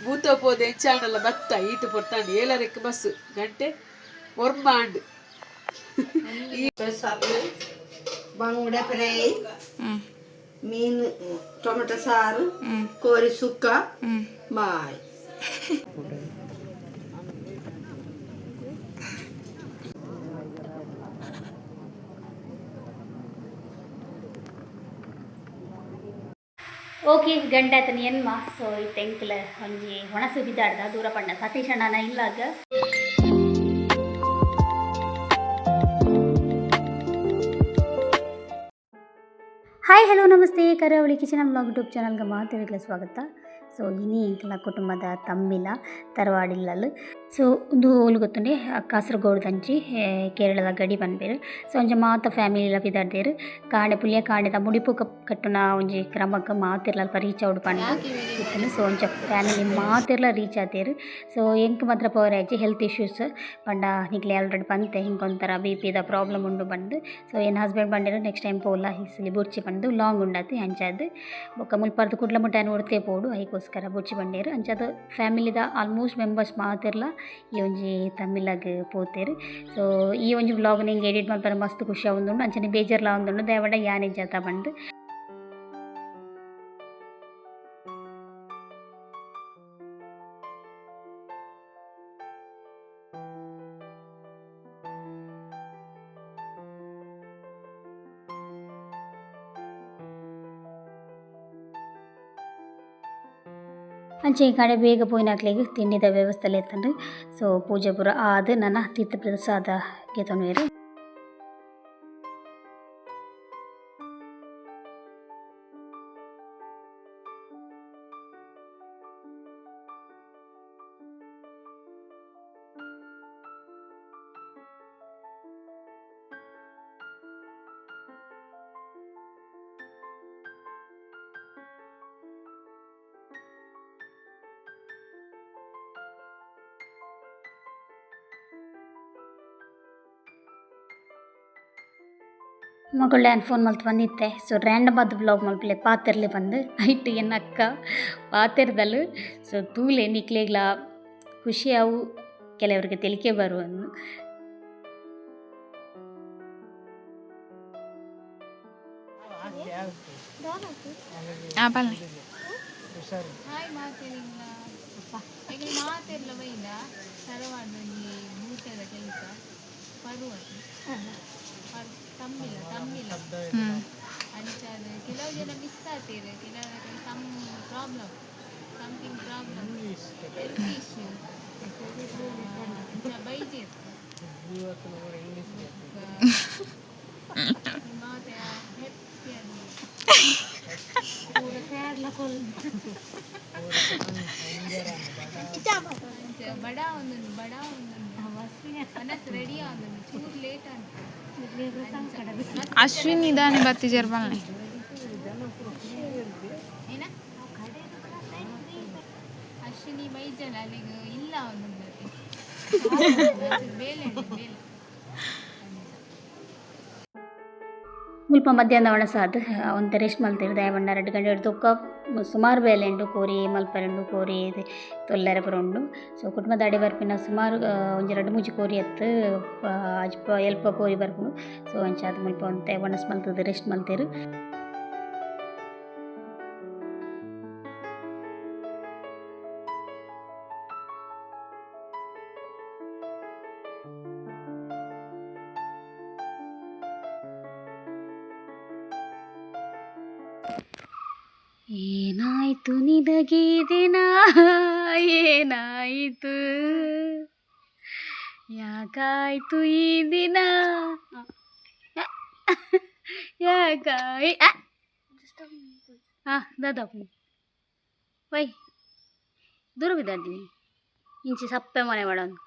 ಭೂತ ಪೋದು ಎಂಚಾಂಡಲ ಬತ್ತ ಈತ ಪೊರ್ತಾಂಡ್ ಏಳರಕ್ಕೆ ಬಸ್ ಗಂಟೆ ಒರ್ಂಬ ಆಂಡ್. ಬಂಗುಡೆ ಫ್ರೈ, ಮೀನು, ಟೊಮೆಟೊ ಸಾರು, ಕೋರಿ ಸುಕ್ಕ. ಬಾಯ್. ಓಕೆ, ಗಂಟೆ ಆತನ ಎನ್ಮ. ಸೊ ಇತ್ತೆ ಎಂಕ್ಲ ಒಂಜಿ ಒಣಸು ಬಿದಾಡ್ದ ದೂರ ಪಂಡ ಸತೀಶ್ ಅಣ್ಣನ ಇಲ್ಲಾಗ. Hi, hello, namaste. ಕರಾವಳಿ ಕಿಚನ್ ಬ್ಲಾಗ್ ಯೂಟ್ಯೂಬ್ ಚಾನಲ್ಗೆ ಮಾತೇರಿಗಳ ಸ್ವಾಗತ. ಸೊ ಇನಿ ಎಂಕಲ್ನ ಕುಟುಂಬದ ತಮ್ಮಿಲ ತರವಾಡಿಲ್ಲಲು. ಸೊ ಉಂದು ಓಲು ಗೊತ್ತುಂಡೆ? ಕಾಸರಗೋಡ್ದಂಚಿ ಕೇರಳದ ಗಡಿ ಪನ್ಪೆರ್. ಸೊ ಒಂಜಿ ಮಾತ ಫ್ಯಾಮಿಲಿ ಪಿದಾಡ್ದೆರ್. ಕಾಂಡೆ ಪುಲ್ಯ ಕಾಂಡೆದ ಮುಡಿಪು ಕಟ್ಟುನ ಒಂಜಿ ಕ್ರಮಕ್ಕೆ ಮಾತೆರ್ಲ ಅಲ್ಪ ರೀಚ್ ಆವೊಡು ಪಂದ್ ಇತ್ತ್ಂಡ್. ಸೊ ಒಂಜ ಫ್ಯಾಮಿಲಿ ಮಾತೆರ್ಲ ರೀಚ್ ಆತೆರ್. ಸೊ ಎಂಕ್ ಮಾತ್ರ ಪೋವರೆ ಆಯಿಜಿ, ಹೆಲ್ತ್ ಇಶ್ಯೂಸ್. ಪಂಡ ನಿಕ್ಲೆ ಆಲ್ರೆಡಿ ಪಂತೆ, ಎಂಕ್ ಒಂಥರ ಬಿ ಪಿದ ಪ್ರಾಬ್ಲಮ್ ಉಂಡು ಪಂದ್. ಸೊ ಎನ್ನ ಹಸ್ಬೆಂಡ್ ಪಂಡೆರ್, ನೆಕ್ಸ್ಟ್ ಟೈಮ್ ಪೋಲ, ಈ ಸಲಿ ಬೊರ್ಚಿ ಪಂದ್, ಲಾಂಗ್ ಉಂಡಾತೆ. ಅಂಚಾದ್ ಬೊಕ್ಕ ಮುಲ್ಪರ್ದ್ ಕುಡ್ಲ ಮುಟ್ಟ ಯಾನ್ ಒರ್ತೆ ಪೋಡು, ಐಕೋಸ್ಕರ ಬೊರ್ಚಿ ಪಂಡೆರ್. ಅಂಚಾದ್ ಫ್ಯಾಮಿಲಿದ ಆಲ್ಮೋಸ್ಟ್ ಮೆಂಬರ್ಸ್ ಮಾತೆರ್ಲ ಈ ಒಂಜಿ ತಮಿಳಗ್ ಪೋತೆರ್. ಸೊ ಈ ಒಂಜಿ ವ್ಲಾಗ್ ಎಂಕ್ ಎಡಿಟ್ ಮಲ್ಪರೆ ಮಸ್ತ್ ಖುಷಿ ಆವೊಂದುಂಡು, ಅಂಚನೆ ಬೇಜಾರ್ಲ ಆವೊಂದುಂಡು, ದಾಯೆ ಯಾನ್ ಇಜ್ಜಾತ ಪಂದ್. ಅಂಚೆ ಈ ಕಡೆ ಬೇಗ ಪೋಯಿನಕ್ಲೆಗ್ ತಿಂಡಿದ ವ್ಯವಸ್ಥೆ ಇತ್ತುಂಡು. ಸೊ ಪೂಜೆ ಪೂರ ಆದ್ ನನ ತೀರ್ಥ ಪ್ರಸಾದ ಗೆತೊನುವೆರ್. ಮಗಳು ಯಾನ್ ಫೋನ್ ಮಲ್ತ್ ಬಂದಿತ್ತೆ. ಸೊ ರ್ಯಾಂಡಮ್ ಆದ್ ವ್ಲಾಗ್ ಮಲ್ಪಲೆ, ಪಾತೆರ್ಲೆ ಪಂದ್. ಐಟ್ ಎನ್ನ ಅಕ್ಕ ಪಾತೆರ್ದಲ್. ಸೊ ತೂಲೆ, ನಿಕ್ಲೆಗ್ಲ ಖುಷಿ ಆವು, ಕೆಲವರಿಗೆ ತೆಲಿಕೆ ಬರುವಂದು. ಬನ್ನಿ. ಹಾಯ್ ಮಾತೆರಿಗ್ಲ. ಎಂಕುಲು ಮಾತೆರ್ಲ ಬೈದ ತರವಾಡ್ ಒಂಜಿ ಭೂತದ ಕೆಲಸ ಪರುವತಿ ತಮ್ಮಿಲ ತಮ್ಮಿಲ. ಅಂಚಾದ್ ಕೆಲವು ಜನ ಮಿಸ್ ಆತೇರ್, ಕೆಲವು some problem, something problem, health issue. ಅಂಚ ಬೈಜೆರ್. ಮಾತೆ ಹ್ಯಾಪಿ. ಅಂಚ ಬಡ ಒಂದೊಂದು ಬಡ ಒಂದೊಂದು ಮನಸ್ಸು ರೆಡಿ ಆವೊಂದುಂಡು, ಚೂರು ಲೇಟ್ ಆಂಡ್. ಅಶ್ವಿನಿ ದಾನೆ ಬತ್ತಿಜೆರ್ ಬನ್ನಿ. ಏನ ಅಶ್ವಿನಿ ಬೈಜಲ್, ಅಲ್ಲಿಗೆ ಇಲ್ಲ ಒಂದೊಂದು ಬೇಲೆ ಉಂಟು, ಬೇಲೆ. ಮುಲ್ಪ ಮಧ್ಯಾಹ್ನ ಒಣಸಾದ್ ಒಂತೆ ರೆಸ್ಟ್ ಮಲ್ತೆರ್. ದಾಯೆ ಪಂಡ 2 ಗಂಟೆ ಬೊಕ್ಕ ಸುಮಾರು ಬೇಲೆ ಉಂಡು. ಕೋರಿ ಮಲ್ಪರೆ ಉಂಡು, ಕೋರಿ ತೊಲ್ಲೆರೆ ಪೂರ ಉಂಡು. ಸೊ ಕುಟುಂಬದ ಅಡೆ ಬರ್ಪಿನ ಸುಮಾರು ಒಂಜಿ ರಡ್ಡ್ ಮೂಜಿ ಕೋರಿ ಅತ್ತ್, ಅಜ್ಪ ಎಲ್ಪ ಕೋರಿ ಬರ್ಪುಂಡು. ಸೊ ಅಂಚಾದ್ ಮುಲ್ಪ ಒಂತೆ ಒಣಸ್ ಮಲ್ತುದು ರೆಸ್ಟ್ ಮಲ್ತೆರ್. ಏನಾಯ್ತು ನಿನಗೀ ದಿನ, ಏನಾಯಿತು, ಯಾಕಾಯ್ತು ಈ ದಿನ, ಯಾಕಾಯ್? ಹಾಂ ದಾದಾಪು ವೈ ದೂರ ಬಿದ್ದಾಡ್ತೀನಿ. ಇಂಚಿ ಸಪ್ಪೆ ಮನೆ ಮಾಡೋನು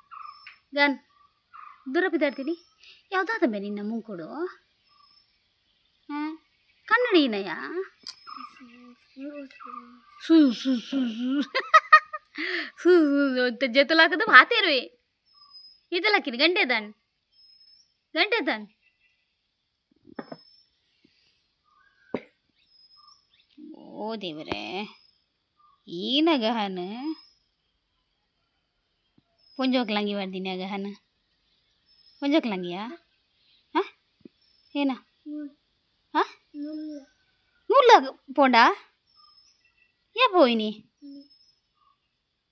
ಗನ್ ದೂರ ಬಿದ್ದಾಡ್ತೀನಿ. ಯಾವುದಾದ ಬೇ ನಿನ್ನ ಮೂಕುಡು? ಹಾಂ, ಕನ್ನಡಿನಯ್ಯ. ಸು ಸು ಸು ಸು ಸು ಸು ಜೊತೆಲಾಕದ ಪಾತೆರುವೆ. ಇದೆಲ್ಲ ಗಂಟೆ ತಾನ್, ಗಂಟೆ ತಾನ್. ಓ ದೇವರೇ, ಈನ ಗಹನ. ಪೊಂಜೋಕ್ಲಂಗಿ ಪಾಡ್ದಿನಿ ಗಹನ. ಪೊಂಜೋಕ್ಲಂಗಿಯಾ? ಹಾಂ, ಏನ? ಹಾಂ, ನೂಲ ಪೋಂಡಾ? ಯಾ ಪೋಯಿನಿ?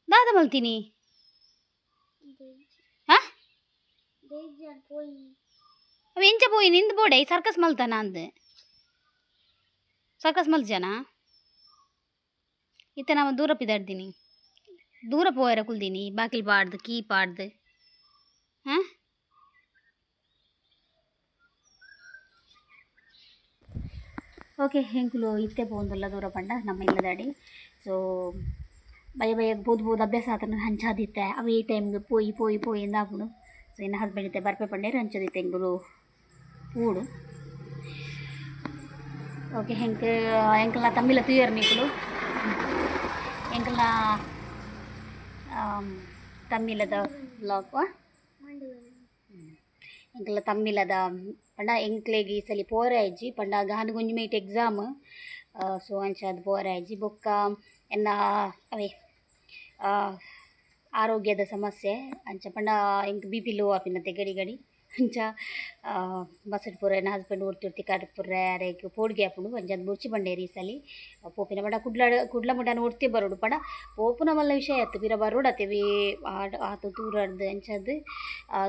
ದಾದ ಮಲ್ತೀನಿ? ಹಾಂ, ಅವ ಎಂಚ ಪೋಯಿನಿ? ಇಂದು ಬೋಡೆ ಸರ್ಕಸ್ ಮಲ್ತಾನ ಅಂದ್. ಸರ್ಕಸ್ ಮಲ್ಜನ ಇತ್ತೆ ನಾವು ದೂರ ಪಿದಾಡ್ತೀನಿ, ದೂರ ಪೋಯರ ಕುಲ್ದೀನಿ, ಬಾಕಿಲ್ ಪಾಡ್ದು ಕೀ ಪಾಡ್ದು. ಹಾಂ, ಓಕೆ, ಎಂಕುಲು ಇತ್ತೆ ಪೋವೊಂದುಲ್ಲ ದೂರ ಪಂಡ ನಮ್ಮ ಇಲ್ಲದಾಡಿ. ಸೊ ಬಯ್ಯ ಬಯ್ಯಗ್ ಪೋದು ಪೋದು ಅಭ್ಯಾಸ ಆತನ ಅಂಚಾದಿತ್ತೆ. ಅವು ಈ ಟೈಮ್ಗೆ ಪೋಯಿ ಪೋಯಿ ಪೋಯಿ ಇಂದಾಪುಂಡು. ಸೊ ಇನ್ನು ಹಸ್ಬೆಂಡ್ ಇತ್ತೆ ಬರ್ಪೆ ಪಂಡೇರು, ಅಂಚದಿತ್ತೆ ಎಂಕುಲು ಪೋಡು. ಓಕೆ, ಎಂಕ್ ಎಂಕಲ್ನ ತಮ್ಮಿಲ ತೂಯರ್ ನಿಕುಲು. ಎಂಕಲ್ನ ತಮ್ಮಿಲದ ಬ್ಲಾಗ್, ಎಂಕಲ್ನ ತಮ್ಮಿಲದ ಪಂಡ ಎಂಕ್ಲೆಗ್ ಈ ಸಲಿ ಪೋರೆ ಆಯ್ಜಿ ಪಂಡ ಗಾನ ಒಂಜಿ ಮೇಟ್ ಎಕ್ಸಾಮ್. ಸೊ ಅಂಚಾದ್ ಪೋರೆ ಆಯ್ಜಿ. ಬೊಕ್ಕ ಎನ್ನ ಅವೇ ಆರೋಗ್ಯದ ಸಮಸ್ಯೆ ಅಂಚ ಪಂಡ ಎಂಕ್ ಬಿ ಪಿ ಲೋ ಆಪಿನತೆ ಗಡಿ ಗಡಿ. ಅಂಚ ಬಸ್ಸಟ್ ಪೂರ ಎನ್ನ ಹಸ್ಬೆಂಡ್ ಒರ್ತಿ ಒರ್ತಿ ಕಾಟ್ ಪೂರ ಅರೆಗ್ ಪೋಡಿಗೆ ಆಪುಂಡು. ಅಂಚಾದ್ ಬೊರ್ಚಿ ಪಂಡೇರ್ ಈ ಸಲಿ ಪೋಪಿನ ಪಂಡ ಕುಡ್ಲ ಕುಡ್ಲ ಮುಟ್ಟನ ಒರ್ತಿ ಬರೋಡು ಪಂಡ ಪೋಪುನ ಮಲ್ಲ ವಿಷಯ ಅತ್ತು ಪಿರ ಬರೋಡತ್ತೆ ಆತು ದೂರಡ್ದು. ಅಂಚಾದ್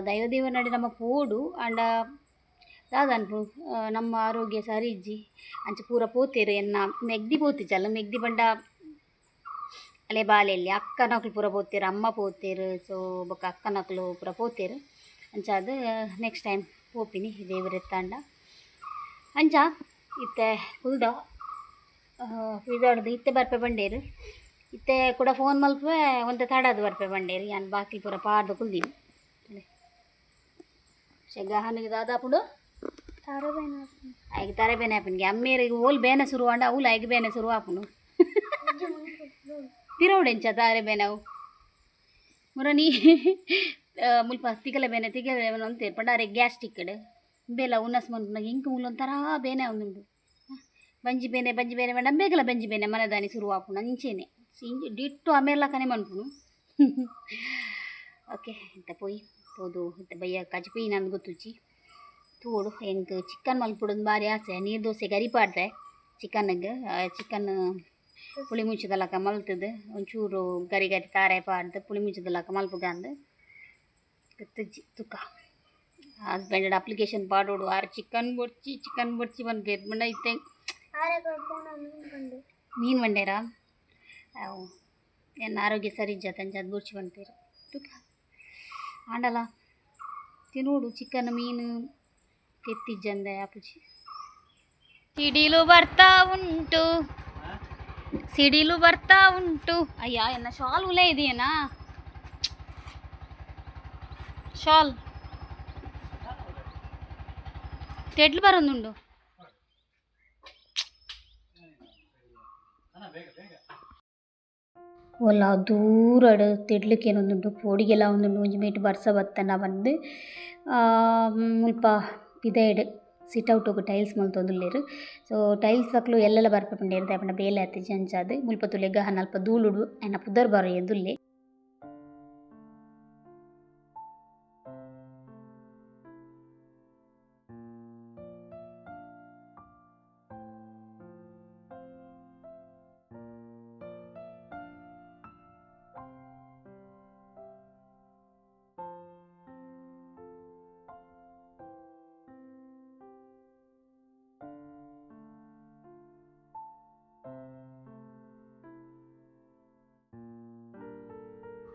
ದೈವ ದೇವನಡೆ ನಮ್ಮ ಪೋಡು ಆಂಡ ದಾದ ಅನ್ಪು ನಮ್ಮ ಆರೋಗ್ಯ ಸರಿ ಇಜ್ಜಿ. ಅಂಚ ಪೂರ ಪೋತೇರು ಎನ್ನ ಮೆಗ್ದಿ ಪೋತಿಜಲ್ಲ. ಮೆಗ್ದಿ ಪಂಡ ಅಲೆ ಬಾಲೆಲ್ಲಿ ಅಕ್ಕನಕ್ಲು ಪೂರ ಪೋತೇರು, ಅಮ್ಮ ಪೋತೇರು. ಸೊ ಬೊಕ್ಕ ಅಕ್ಕನಕ್ಲು ಪೂರ ಪೋತೇರು. ಅಂಚಾದ್ ನೆಕ್ಸ್ಟ್ ಟೈಮ್ ಪೋಪಿನಿ ದೇವರೆತ್ತಾಂಡ. ಅಂಚ ಇತ್ತೆ ಕುಲ್ದ ಪಿದಾಡ್ದು ಇತ್ತೆ ಬರ್ಪೆ ಬಂಡೇರು. ಇತ್ತೆ ಕೂಡ ಫೋನ್ ಮಲ್ಪುವೆ, ಒಂತೆ ತಡಾದ್ ಬರ್ಪೆ ಬಂಡೇರು. ಯಾನ್ ಬಾಕಿಲ್ ಪೂರ ಪಾಡ್ದು ಕುಲ್ದಿನಿ. ಶೆಗ್ಗ ದಾದಾಪುಂಡು ಐಕ್ ತರೆ ಬೇನೆ ಆಪುಂಡು. ಅಮ್ಮೇರಿಗೆ ಓಲ್ ಬೇನೆ ಶುರು ಆಂಡ ಅವ್ಲು ಐಕ್ ಬೇನೆ ಶುರು ಆಪುಂಡು. ಪಿರವುಡು ಎಂಚ ತಾರೆ ಬೇನೆ ಅವು ಮುರ ನೀ ಮುಲ್ಪ ತಿಗಲೆ ಬೇನೆ ತಿಗಲೆ ಬೇನೆ ಅಂತೀರು ಪಂಡ ಅರೆ ಗ್ಯಾಸ್ಟ್ರಿಕ್ ಬೇಲ ಉನ್ನಸ್ ಮನ್ಪುನಗ ಇಂಕ್ ಮೂಲ ಒಂಥರ ಬೇನೆ ಒಂದುಂಡು. ಬಂಜಿ ಬೇನೆ ಬಂಜಿ ಬೇನೆ ಪಂಡ ಬೇಗಲ ಬಂಜಿ ಬೇನೆ ಮನದಾನಿ ಶುರು ಆಪುಂಡು. ಅಂಚೆನೆ ಡಿಟ್ಟು ಆಮೇಲಕನೆ ಮನ್ಪುನು. ಓಕೆ, ಇಂತ ಪೋಯಿ ಪೋದು ಇತ್ತೆ ಬಯ್ಯ ಕಜ್ಪಿ ನಂದು ಗೊತ್ತುಜ್ಜಿ ತೂಡು. ಎಂಕ್ ಚಿಕನ್ ಮಲ್ಪುಡೊಂದು ಬಾರಿ ಆಸೆ. ನೀರು ದೋಸೆ ಗರಿ ಪಾಡ್ದೆ ಚಿಕನ್ಗೆ. ಚಿಕನ್ ಪುಳಿ ಮುಂಚಿದಲಕ ಮಲ್ತದು ಒಂಚೂರು ಗರಿ ಗರಿ ತಾರೆ ಪಾಡ್ದು ಪುಳಿ ಮುಂಚಿದಲಕ ಮಲ್ಪುಗಂದು ಗೊತ್ತುಜ್ಜಿ ತುಕ್ಕ. ಹಸ್ಬೆಂಡ್ ಅಪ್ಲಿಕೇಶನ್ ಪಾಡೋಡು ಆರು ಚಿಕನ್ ಬೊರ್ಚಿ ಚಿಕನ್ ಬೊರ್ಚಿ ಪನ್ಪೇರು ಪಂಡ ಇತ್ತೆ ಮೀನು ಬಂಡೇರಾ ಅವು ಎನ್ನ ಆರೋಗ್ಯ ಸರಿ ಇಜ್ಜತ ಅಂಚಾದ್ ಬೊರ್ಚಿ ಪನ್ಪೇರು ತುಕ್ಕ. ಆಂಡಲ ತಿನ್ನೋಡು ಚಿಕನ್ ಮೀನು ತೆತ್ತಿಜ್ಜಂದೆ ಆಪುಜಿ. ಸಿಡಿಲು ಬರ್ತಾ ಉಂಟು, ಸಿಡಿಲು ಬರ್ತಾ ಉಂಟು. ಅಯ್ಯ, ಎನ್ನ ಶಾಲ್ ಉಲೇ ಇದೆಯೇನಾ? ಶಾಲ್ ತೆಡ್ಲು ಬರೋದುಂಡು. ಒಲ್ಲ ದೂರಡ್ ತೆಡ್ಲುಕೇನೊಂದುಂಡು, ಪೋಡಿಗೆಲ ಒಂದುಂಡು. ಒಂಜಿ ಮೈಟ್ ಬರ್ಸ ಬತ್ತಂಡ ಪಂದ್ ಮುಲ್ಪ ಪಿದಯ್ಡ್ ಸಿಟ್ ಔಟುಗು ಟೈಲ್ಸ್ ಮಲ್ತೊಂದುಲ್ಲೆರ್. ಸೊ ಟೈಲ್ಸ್ ಅಕ್ಲು ಎಲ್ಲೆಲ್ಲ ಬರ್ಪೆ ಪಂಡೆರ್ ದಾಯೆ ಪಂಡ ಬೇಲೆ ಆತಿಜಿ. ಅಂಚಾದ್ ಮುಲ್ಪ ತೂಲೆ ಗಹನ ಅಲ್ಪ ಧೂಳುಡು ಐನ ಪುದರ್ ಬರೆಯೊಂದುಲ್ಲೆ.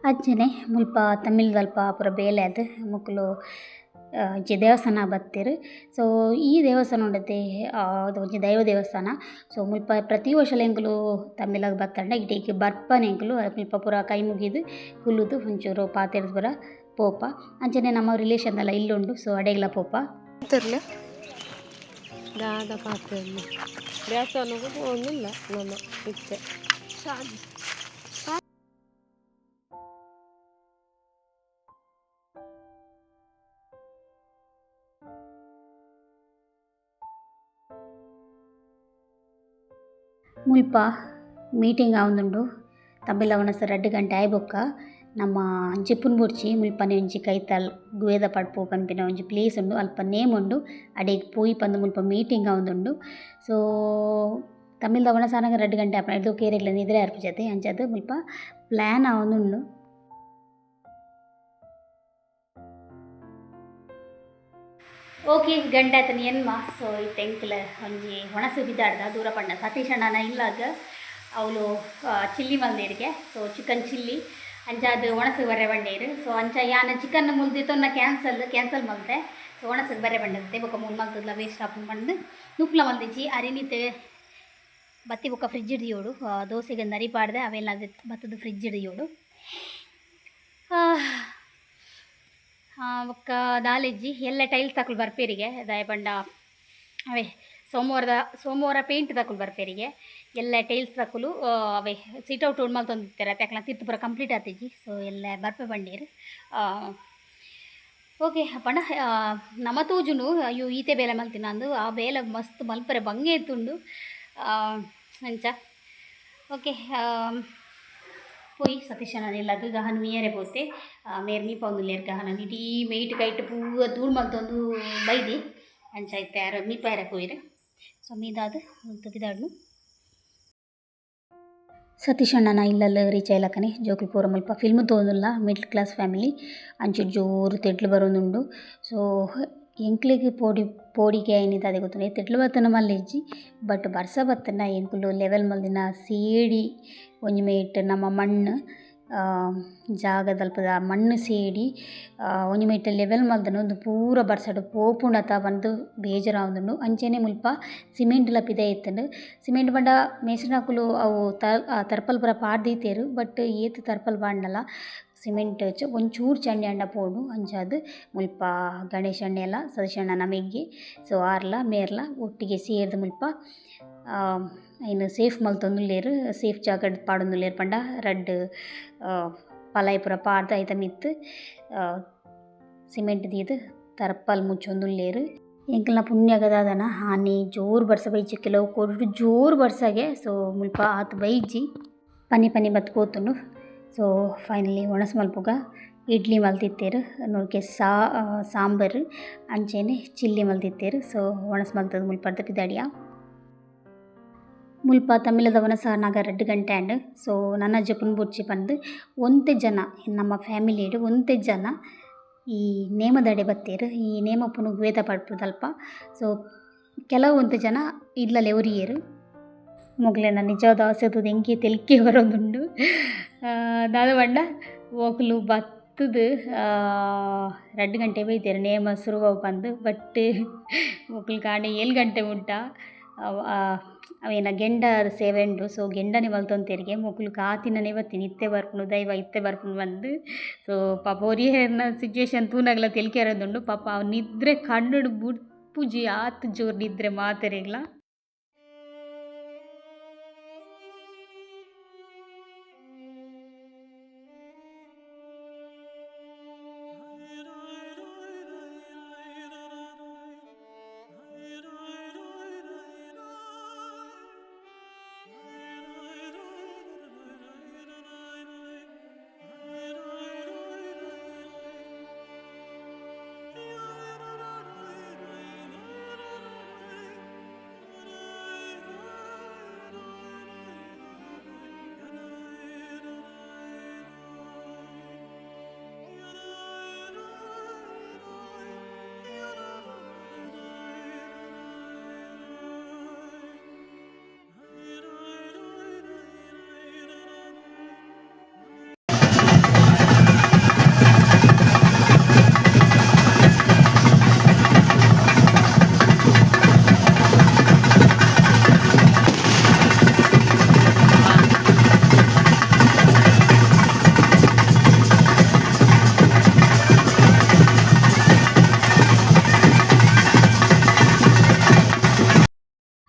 ಅಂಚನೆ ಮುಲ್ಪ ತಮಿಳ್ದಲ್ಪ ಪೂರ ಬೇಲೆ ಆದ್ ಮೊಕುಲು ಒಂಜಿ ದೇವಸ್ಥಾನ ಬತ್ತೆರ್. ಸೊ ಈ ದೇವಸ್ಥಾನ ಉಂಡತೆ ಒಂಜಿ ದೈವ ದೇವಸ್ಥಾನ. ಸೊ ಮುಲ್ಪ ಪ್ರತಿ ವರ್ಷಲ ಎಂಕುಲು ತಮಿಳಗ್ ಬತ್ತಂಡ ಇಡೀ ಬರ್ಪನೆ ಎಂಕುಲು ಮುಲ್ಪ ಪೂರ ಕೈ ಮುಗಿದು ಕುಲ್ಲುದು ಒಂಚೂರು ಪಾತೆರ್ದ್ ಪೂರ ಪೋಪ. ಅಂಚನೆ ನಮ್ಮ ರಿಲೇಷನ್ ದೆಲ್ಲ ಇಲ್ಲುಂಡು, ಸೊ ಅಡೆಗ್ಲ ಪೋಪ. ದಾದ ಪಾತೆರ್ಲೆ ದೇವಸ್ಥಾನಕ್ಕೂ ಪೋವೊಂದಿಲ್ಲ ನಮ್ಮ ಇತ್ತೆ. ಮುಲ್ಪ ಮೀಟಿಂಗ್ ಆವೊಂದುಂಡು. ತಮಿಳ್ ವನಸ್ 2 ಗಂಟೆ ಆಯಿ ಬೊಕ್ಕ ನಮ್ಮ ಅಂಚೆಪುನ್ ಬೊಡ್ಚಿ ಮುಲ್ಪನೆ ಒಂಜಿ ಕೈತಲ್ ಗುವೇದ ಪಡ್ಪು ಪನ್ಪಿನ ಒಂಜಿ ಪ್ಲೇಸ್ ಉಂಡು. ಅಲ್ಪ ನೇಮ್ ಉಂಡು, ಅಡೆಗ್ ಪೋಯಿ ಪಂದ್ ಮುಲ್ಪ ಮೀಟಿಂಗ್ ಆವೊಂದುಂಡು. ಸೊ ತಮಿಳ್ದ ಒಣಸಾನಗ 2 ಗಂಟೆ ಆಪುಂಡು, ಐರ್ದ್ ಬೊಕ ಏರೆಗ್ಲ ನಿದ್ರೆ ಆರ್ಪುಜತೆ. ಅಂಚಾದ್ ಮುಲ್ಪ ಪ್ಲ್ಯಾನ್ ಆವೊಂದುಂಡು. ಓಕೆ, ಗಂಟೆ ಆತನ ಎನ್ಮ. ಸೊ ಇತ್ತೆ ಎಂಕ್ಲ ಒಂಜಿ ಒಣಸು ಬಿದಾಡ್ದ ದೂರ ಪಂಡ ಸತೀಶ್ ಅಣ್ಣನ ಇಲ್ಲಾಗ ಅವಳು ಚಿಲ್ಲಿ ಮಲ್ದೇರಿಗೆ. So chicken chilli ಅಂಚಾದ್ ಒಣಸು ಬರ್ರೆ ಬಂಡೇರು. ಸೊ ಅಂಚ ಯಾನ್ ಚಿಕನ್ ಮುಲ್ದಿತ್ತೊನ್ನ ಕ್ಯಾನ್ಸಲ್ ಕ್ಯಾನ್ಸಲ್ ಮಲ್ತೆ. ಸೊ ಒಣಸಿಗೆ ಬರ್ರೆ ಬಂಡತ್ತೆ ಬೊಕ ಮೂಲು ಮಲ್ತದ್ಲ ವೇಸ್ಟ್ ಆಪುಂಡು ಪಂದ್ ನುಪ್ಲ ಮಲ್ದಿಜ್ಜಿ. ಅರಿನಿತ್ ಬತ್ತಿ ಬೊಕ ಫ್ರಿಜ್ ದಿಯೋಡು, ದೋಸೆಗೆ ನರಿ ಪಾಡ್ದೆ ಅವೆಲ್ಲ ಬತ್ತದ ಫ್ರಿಜ್ ದಿಯೋಡು. ಬೊಕ್ಕ ದಾಲೆಜ್ಜಿ ಎಲ್ಲ ಟೈಲ್ಸ್ ತಕುಲು ಬರ್ಪೇರಿಗೆ ದಾಯ ಪಂಡ ಅವೇ ಸೋಮವಾರ ಪೇಂಟ್ ತಕುಲು ಬರ್ಪೇರಿಗೆ ಎಲ್ಲ ಟೈಲ್ಸ್ ತಕುಲು. ಅವೇ ಸಿಟ್ ಔಟ್ ಉಂಡು ಮಲ್ತೊಂದಿತ್ತೆರ್ ಅಕ್ಲ ತಿರ್ತ್ ಪೂರ ಕಂಪ್ಲೀಟ್ ಆತಿಜಿ. ಸೊ ಎಲ್ಲ ಬರ್ಪೆ ಬಂಡೀರು. ಓಕೆ ಪಂಡ ನಮ ತೂಜುಂಡು ಅಯ್ಯೋ ಈತೆ ಬೇಲೆ ಮಲ್ತಿನ ಅಂದು, ಆ ಬೇಲೆ ಮಸ್ತ್ ಮಲ್ಪರೆ ಬಂಗೆ ಇತ್ತುಂಡು ಅಂಚ. ಓಕೆ, ಪೋಯಿ ಸತೀಶನ ಇಲ್ಲಗ್ ಗಹನ್ ಮೀಯರೆ ಪೋತೆ. ಮೇರ್ ಮೀಪೊಂದುಲ್ಲೆರ್ ಗಹನ ಇಡೀ ಮೇಟ್ ಕೈಟ್ ಪೂರ ಧೂಳು ಮಲ್ತೊಂದು ಬೈದಿ. ಅಂಚ ಇತ್ತೆ ಆರ್ ಮೀಪಾಯರೆ ಪೋಯೆರ್. ಸೊ ಮೀದಾದ್ ಮುಲ್ತ ಪಿದಾಡ್ನು. ಸತೀಶ್ ಅಣ್ಣನ ಇಲ್ಲಲ್ ರೀಚ್ ಆಯಿಲಕನೆ ಜೋಕುಲು ಪೂರ ಮುಲ್ಪ ಫಿಲ್ಮ್ ತೋಂದುಲ್ಲ. Middle class family, ಅಂಚ ಜೋರು ತೆಡ್ಲು ಬರೋದುಂಡು. ಸೊ ಎಂಕ್ಲೆಗ್ ಪೋಡಿ ಪೋಡಿಗೆ ಆಯ್ನಿ ದಾದ ಗೊತ್ತುಂಡು, ತೆಡ್ಲು ಬತ್ತನ ಮಲ್ಲೆಜ್ಜಿ. ಬಟ್ ಬರ್ಸ ಬತ್ತನ ಎಂಕುಲು ಲೆವೆಲ್ ಮಲ್ದಿನ ಸೇಡಿ ಒಂಜಿ ಮೇಟ್ ನಮ್ಮ ಮಣ್ಣು ಜಾಗದಲ್ಪದ ಮಣ್ಣು ಸೇಡಿ ಒಂಜಿ ಮೇಟ್ ಲೆವೆಲ್ ಮಲ್ದನ ಉಂದು ಪೂರ ಬರ್ಸಡ್ ಪೋಪುಂಡತ ಪಂದ್ ಬೇಜಾರಾವೊಂದುಂಡು. ಅಂಚನೆ ಮುಲ್ಪ ಸಿಮೆಂಟ್ ಲ ಪಿದಯಿ ಇತ್ತುಂಡು. ಸಿಮೆಂಟ್ ಪಂಡ ಮೇಸ್ರಿನಕುಲು ಅವು ತರ್ಪಲ್ ಪೂರ ಪಾಡ್ದೀತೆರ್. ಬಟ್ ಏತ್ ತರ್ಪಲ್ ಪಾಡ್ಂಡಲ ಸಿಮೆಂಟ್ ಒಂಚೂರು ಚಂಡಿ ಆಂಡ ಪೋಡು. ಅಂಚಾದ್ ಮುಲ್ಪ ಗಣೇಶ್ ಅಣ್ಣೆಲ ಸತೀಶ್ ಅಣ್ಣನ ಮೆಗ್ಗಿ, ಸೊ ಆರ್ಲ ಮೇರ್ಲ ಒಟ್ಟಿಗೆ ಸೇರ್ದ್ ಮುಲ್ಪ ಐನ್ ಸೇಫ್ ಮಲ್ತೊಂದುಲ್ಲೆರ್. ಸೇಫ್ ಜಾಗಡ್ ಪಾಡೊಂದುಲ್ಲೆರ್ ಪಂಡ ರಡ್ಡ್ ಪಲಾಯಿ ಪೂರ ಪಾಡ್ದ್ ಐತ ಮಿತ್ತ್ ಸಿಮೆಂಟ್ ದೀದ್ ತರ್ಪಲ್ ಮುಚ್ಚೊಂದುಲ್ಲೆರ್. ಎಂಕಲ್ನ ಪುಣ್ಯಗ ದಾದನ ಆನಿ ಜೋರು ಬರ್ಸ ಬೈಜಿ, ಕೆಲವು ಕೋಡಿಡ್ ಜೋರು ಬರ್ಸಗೆ. ಸೊ ಮುಲ್ಪ ಆತ್ ಬೈಜಿ, ಪನಿ ಪನಿ ಬತ್ತ್ ಪೋತುಂಡು. ಸೊ ಫೈನಲಿ ಒಣಸ್ ಮಲ್ಪುಗ ಇಡ್ಲಿ ಮಲ್ತಿತ್ತೆರ್, ನುರ್ಕೆ ಸಾಂಬಾರ್ ಅಂಚೆನೆ ಚಿಲ್ಲಿ ಮಲ್ತಿತ್ತೆರ್. ಸೊ ಒಣಸ್ ಮಲ್ತದ್ ಮುಲ್ಪರ್ದ್ ಪಿದಾಡಿಯ. ಮುಲ್ಪ ತಮಿಳದ ಒಣಸ ಆನಗ 2 ಗಂಟೆ ಆಂಡ್. ಸೊ ನನ ಜೆಪುನು ಬೊಡ್ಚಿ ಪಂದ್ ಒಂತೆ ಜನ ನಮ್ಮ ಫ್ಯಾಮಿಲಿಡ್ ಒಂತೆ ಜನ ಈ ನೇಮದಡೆ ಬತ್ತೆರ್. ಈ ನೇಮಪುನು ವೇದ ಪಡ್ಪುದಲ್ಪ. ಸೊ ಕೆಲವು ಒಂತೆ ಜನ ಇಲ್ಲಲೆ ಒರಿಯೆರ್. ಮೊಗಲೆನ ನಿಜವಾದ ಆಸೆ ತೂದು ಎಂಕೇ ತೆಲಿಕೆ ಬರೋದುಂಡು. ದಾದ ಪಂಡ ಓಕುಲು ಬತ್ತುದು 2 ಗಂಟೆ ಬೈದೆರ್ ನೇಮ ಸುರುವಾವು ಪಂದ್. ಬಟ್ ಮೊಕುಲು ಕಾಂಡೆ 7 ಗಂಟೆ ಮುಟ್ಟ ಅವೇನ ಗೆಂಡ ಸೇವೆ ಉಂಡು. ಸೊ ಗೆಂಡನೆ ಮಲ್ತೊಂತೆರಿಗೆ ಮೊಕುಲು ಕಾತಿನನೇ ಬತ್ತಿನಿ, ಇತ್ತೆ ಬರ್ಪುಂಡು ದೈವ ಇತ್ತೆ ಬರ್ಪುಂಡು ಪಂದ್. ಸೊ ಪಾಪ ಒರಿಯೆರ್ನ ಸಿಚುವೇಶನ್ ತೂನಗಲ ತೆಲಿಕೆ ಬರೋದುಂಡು. ಪಾಪ ಅವ್ ನಿದ್ರೆ ಕಣ್ಣುಡು ಬುಡ್ಪುಜಿ, ಆತ್ ಜೋರು ನಿದ್ರೆ ಮಾತೆರೆಗ್ಲ.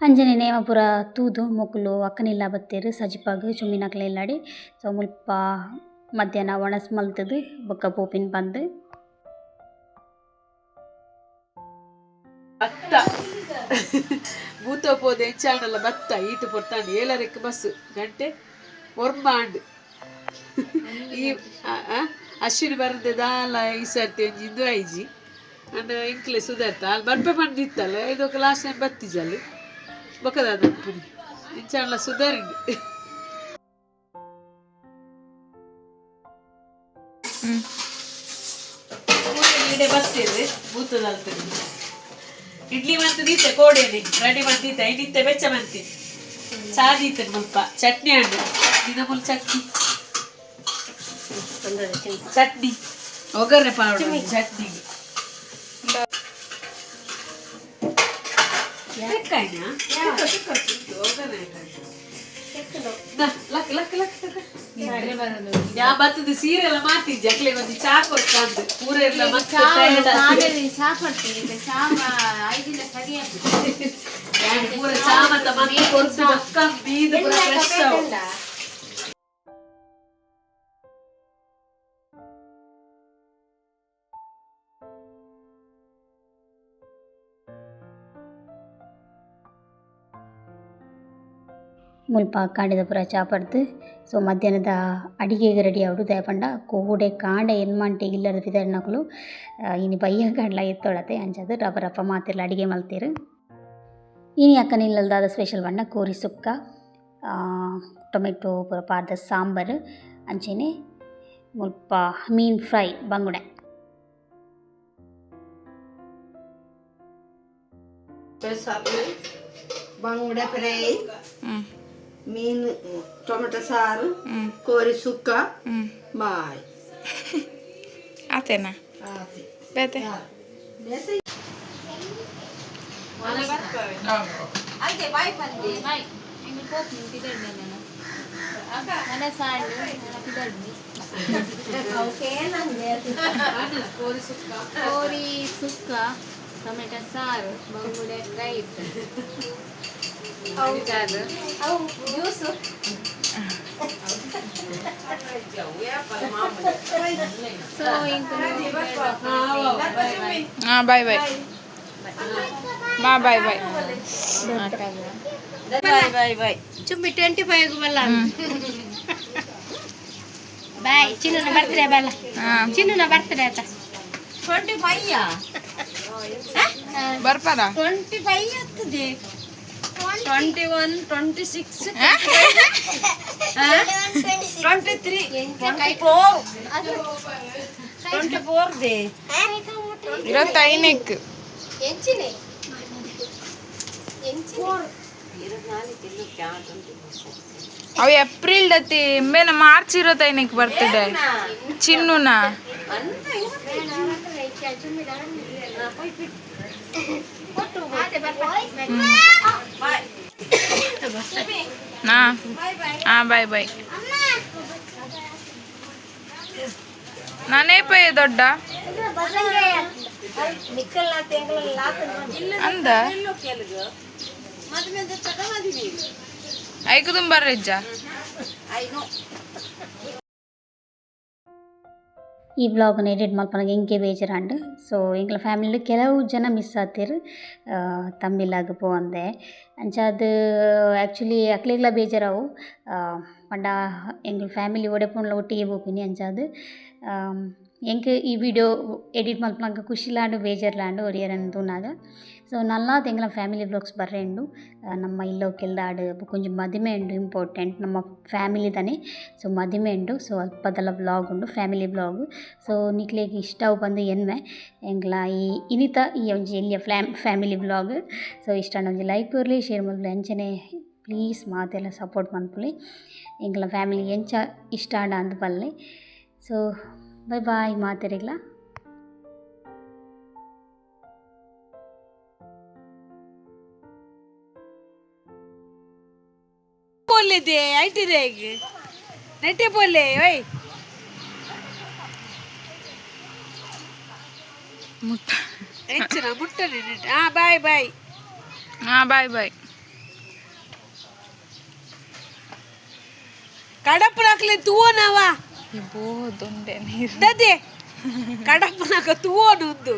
ಅಂಚನೆ ನೇಮ ಪೂರ ತೂದು ಮೊಕುಲು ಅಕ್ಕನಿಲ್ಲ ಬತ್ತೆರ್ ಸಜಿಪಾಗ್ ಚುಮ್ಮಿನಕ್ಲೆ ಇಲ್ಲಡೆ. ಸೊ ಮುಲ್ಪ ಮಧ್ಯಾಹ್ನ ಒಣಸ್ ಮಲ್ತುದು ಬೊಕ್ಕ ಪೋಪಿನ ಪಂದ್. ಬತ್ತ ಭೂತ ಪೋದೆ ಎಂಚಾಂಡಲ ಬತ್ತ ಈತ ಪೊರ್ತಾಂಡ್ 7ಕ್ಕೆ ಬಸ್ ಗಂಟೆ 9 ಆಂಡ್. ಈ ಅಶ್ವಿನಿ ಬರಂದೆ ದಾಲ ಈ ಸರ್ತಿ ಒಂಜಿ ಇಂದು ಆಯ್ಜಿ ಅಂಡ ಎಂಕ್ಲೆ ಸುಧಾರ್ತ ಅಲ್ಲಿ ಬರ್ಪೆ ಬಂದಿತ್ತಲ್ಲ ಇದೊಕ ಲಾಸ್ಟ್ ಟೈಮ್ ಬತ್ತಿಜಲ್ಲಿ ಬೊಕದ ಪುನಿ ಇಂಚಾಂಡ್ಲ ಸುಧಾರಿಂಡು. ಇಡೆ ಬತ್ತೀರಿ ಭೂತದಲ್ತದೆ ಇಡ್ಲಿ ಮಂತದೀತೆ ಕೋಡೇನಿ ರೆಡಿ ಮಂತೀತೆ ಐನಿತ್ತೆ ಬೆಚ್ಚ ಮಂತಿ ಚಾದೀತೆ ಮುಲ್ಪ ಚಟ್ನಿ ಹಣ್ಣು ದಿನ ಮುಲ್ ಚಟ್ನಿ ಚಟ್ನಿ ಒಗ್ಗರಣೆ ಪಾವಡ ಚಟ್ನಿ ಲಕ್ ಲಕ್ ಲಕ್ ಯಾ ಬತ್ತದ ಸೀರೆ ಎಲ್ಲ ಮಾತಿ ಜಕ್ಲೆ ಒಂಜಿ ಚಾ ಕೊಡ್ತಾಂದು ಪೂರ ಎಲ್ಲ ಮಸ್ತ್ ಚಾ ಕೊಡ್ತೀನಿ, ಚಾ ಐದಿನ ಸರಿ ಆಗ್ತದೆ. ಯಾನ್ ಪೂರ ಚಾ ಮತ್ತ ಮತ್ತೆ ಕೊರ್ತು ಬೊಕ್ಕ ಬೀದು ಪೂರ ಫ್ರೆಶ್ ಆವು. ಮುಲ್ಪ ಕಾಂಡೆದ ಪೂರ ಚಾ ಪರ್ದು ಸೊ ಮಧ್ಯಾಹ್ನದ ಅಡಿಗೆಗೆ ರೆಡಿ ಆವಡು ದಾಯೆ ಕೋಡೆ ಕಾಂಡೆ ಎನ್ಮಂಟೆ ಇಲ್ಲದ ಪಿದರ್ನಕುಲು ಇನಿ ಬಯ್ಯ ಕಾಂಡ್ಲ ಎತ್ತೊಳತೆ ಅಂಚಾದ್ ರಪ ರಪ ಮಾತೆರ್ಲ ಅಡಿಗೆ ಮಲ್ತೆರ್. ಇನಿ ಅಕ್ಕನ ಇಲ್ಲಲ್ದಾದ ಸ್ಪೆಷಲ್ ಪಂಡ ಕೋರಿ ಸುಕ್ಕ, ಟೊಮೆಟೊ ಪೂರ ಪಾಡ್ದ ಸಾಂಬಾರು, ಅಂಚೆನೆ ಮುಲ್ಪ ಮೀನ್ ಫ್ರೈ ಬಂಗುಡೆ. ಬಂಗುಡೆ ಫ್ರೈ, ಮೀನು ಟೊಮೆಟೊ ಸಾರು, ಕೋರಿ ಸುಕ್ಕ, ಬಾಯ್. ಆತೇನಾ? ಆತೆ. ಬೇತೆ? ಬಾಯ್, ಎಂಗ್ಲು ಪೋಪುನಿ ಪಿದಡ್ನೆ ನಾನು. ಮನಸಾಂಡ್ ಪಿದಡ್ನಿ. ಕೋರಿ ಸುಕ್ಕ, ಟೊಮೆಟೊ ಸಾರು, ಬಂಗುಡೆ ಫ್ರೈ ಇತ್ತು. ಜ್ಯೂಸು. ಸೊ ಹಾಂ, ಬಾಯ್ ಬಾಯ್ ಮಾ, ಬಾಯ್ ಬಾಯ್. Bye bye. ಚುಮ್ಮಿ 25 ಬಲ್ಲ. ಬಾಯ್ ಚಿನ್ನನ ಬರ್ತ್ಡೇ ಬಲ್ಲ. ಚಿನ್ನನ ಬರ್ತ್ಡೇ ಆತ. 25. ಬರ್ಪಾರ? 25 ಆಗ್ತದೆ. 21, 26, 23, 24, 24 they. ಇರತ್ತೈನಕ್ಕೆ. ಎಂಚಿನೆ. ಅವು ಏಪ್ರಿಲ್ ದತ್ತಿ ಇಂಬೇನ ಮಾರ್ಚ್ ಇರತ್ತೈನಕ್ಕೆ ಬರ್ತಡೆ ಚಿನ್ನುನಾ. ಹಾಂ ಹಾಂ, ಬಾಯ್ ಬಾಯ್. ನಾನೇ ಪಯ್ಯ ದೊಡ್ಡ ಅಂದ ಐಕು ಬರ್ರಿಜ್ಜ. ಈ ವ್ಲಾಗ್ನ ಎಡಿಟ್ ಮಲ್ಪನಗ ಎಂಕೆ ಬೇಜಾರಾಂಡ್. ಸೊ ಎಂಕ್ಲ ಫ್ಯಾಮಿಲಿ ಕೆಲವು ಜನ ಮಿಸ್ ಆತೆರ್, ತಂಬಿಲಾಗ್ ಪೋವಂದೆ. ಅಂಚಾದ್ ಆ್ಯಕ್ಚುಲಿ ಅಕ್ಲೆಗ್ಲ ಬೇಜಾರಾವು. ಪಂಡ ಎಂಕ್ಲ ಫ್ಯಾಮಿಲಿ ಒಡೆ ಪೋಂಡಲ ಒಟ್ಟಿಗೆ ಪೋಪಿನಿ. ಅಂಚಾದ್ ಎಂಕ್ ಈ ವಿಡಿಯೋ ಎಡಿಟ್ ಮಲ್ಪನಗ ಖುಷಿಲಾಂಡ್ ಬೇಜಾರ್ಲಾಂಡ್ ಒರಿಯರನ್ ತೂನಾಗ. ಸೊ ನಲ್ಲಾತ್ ಎಂಕ್ಲ ಫ್ಯಾಮಿಲಿ ವ್ಲಾಗ್ಸ್ ಬರ್ರೆ ಉಂಡು. ನಮ್ಮ ಇಲ್ಲೋಕೆಲ್ದಾಡ್ ಬೊಕೊಂಜಿ ಮದಿಮೆ ಉಂಡು ಇಂಪಾರ್ಟೆಂಟ್ ನಮ್ಮ ಫ್ಯಾಮಿಲಿ ತಾನೆ. ಸೊ ಮದಿಮೆ ಉಂಡು. ಸೊ ಅಲ್ಪದಲ ವ್ಲಾಗ್ ಉಂಡು, ಫ್ಯಾಮಿಲಿ ವ್ಲಾಗ್. ಸೊ ನಿಕ್ಲೆಗ್ ಇಷ್ಟ ಅವು ಪಂದ್ ಎನ್ಮೆ ಎಂಕ್ಲ ಈ ಇನಿತ ಈ ಒಂಜಿ ಎಲ್ಯ ಫ್ಯಾಮಿಲಿ ವ್ಲಾಗ್. ಸೊ ಇಷ್ಟ ಆಂಡ ಒಂಜಿ ಲೈಕ್ ಕೊರ್ಲೆ, ಶೇರ್ ಮಲ್ಪುಲೆ, ಅಂಚನೆ ಪ್ಲೀಸ್ ಮಾತೆಲ್ಲ ಸಪೋರ್ಟ್ ಮನ್ಪುಲೆ. ಎಂಕ್ಲ ಫ್ಯಾಮಿಲಿ ಎಂಚ ಇಷ್ಟ ಆಂಡ ಅಂದ್ ಪಲ್ಲೆ. So bye boy ಮಾತೆರೆಗ್ಲ. ಪೋಲಿದೆ ಐಟಿದೆ ನೆಟ್ಟೆ ಪೋಲೆ ಓಯ್. ಮುಟ್ಟ. ಎಂಚಿನ ಮುಟ್ಟನೆ. ಹಾಂ, ಬಾಯ್ ಬಾಯ್. ಹಾಂ, ಬಾಯ್ ಬಾಯ್. ಕಡಪುನಾಕ್ಲೆ ತೂವನವ. ಬೋದೊಂಡೆ ನೀರು. ದದೆ ಕಡಪುನಾಕ ತೂವನು ಉಂದು.